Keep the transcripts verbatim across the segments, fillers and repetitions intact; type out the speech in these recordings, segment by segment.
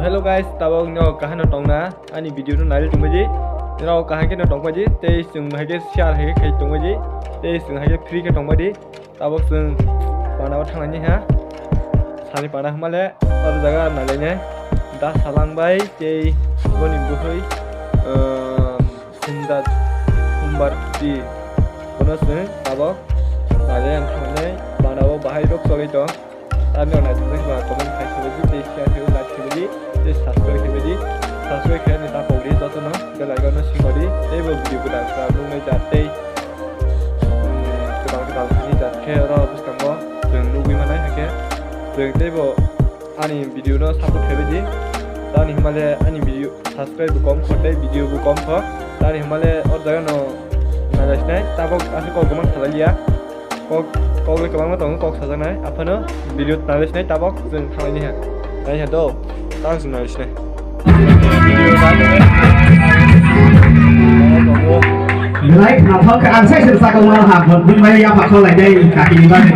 Hello guys, tabok no kahano tongna ani video no nail tongbaidi. Rao kahai ke no tongbaidi, tei chwng hai ke share hai ke khai tongbaidi, tei chwng hai ke free ke tongbaidi. Tabok chwng panao thangnani ha. Sani pana hwnmale oro jaga nailainai. Da salang bai tei boni bwkhwi, ehm, Sumdat Humbarti. Bono chwng tabok nailai ang thangnai. Panao bahai rok choli tong. Tamni hwnna chwng ba comment khai khaibaidi tei share khai like khaibaidi tei subscribe khaibaidi. Subscribe khainani ta pogdi jotono bell icon no singbaidi. Tei bo video gwdang gwdang nuknai jat tei Hmm, kwtal kwtal thani jat khe oro bwskango chwng nugwi manai, hakhe chwng teibo ani video no support khaibaidi. Tamni hwnmale ani video subscribe bo kom kho tei video bo kom kho. Tamni hwnmale o jaga no nailasinai tabok aswk kok kwbang salai liya. Kok, kok le kwbangma tongo, kok sajaknai. Aphano video nailasinai tabok chwng thanglaini ha. Nai ha do. Tang chwng nailasinai. Belai khnathok kha, ang sai se sakao mano ha, bini bai yapha kholai dai, kaki ni bagwi.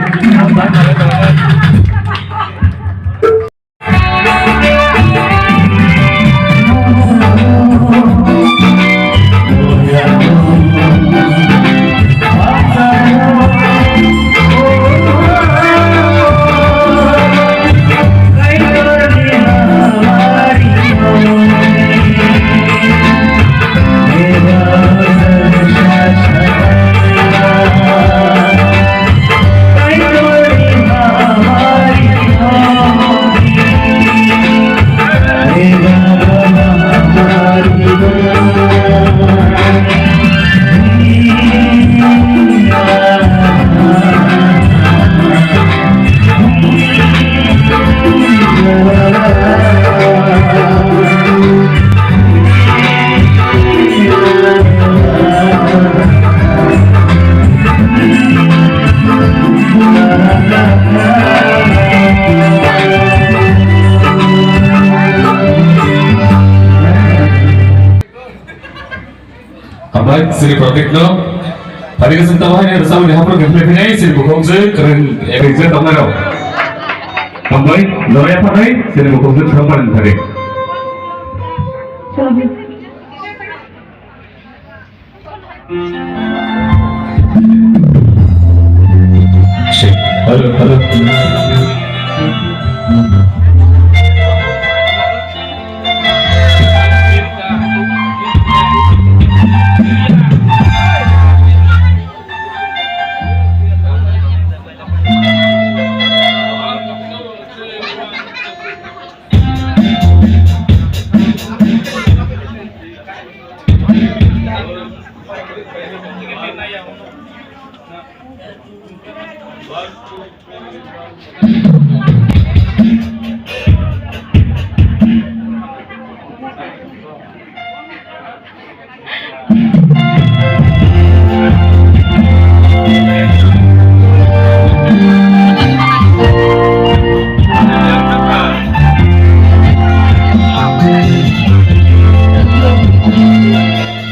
Hambai, sini Pratik no. Tadi ke senta wahai ni resau ni hapur ke pernah pernah sini bukhong se keren efek se tong naro. Hambai, loya pakai sini bukhong se tong paling tadi. Hello, hello.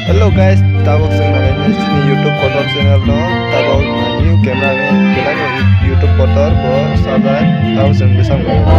Hello guys, tabok chwng nai chini YouTube kotor channel no, tabok new camera ni belai no YouTube kotor bo sajak, tabok chwng bwsang bo.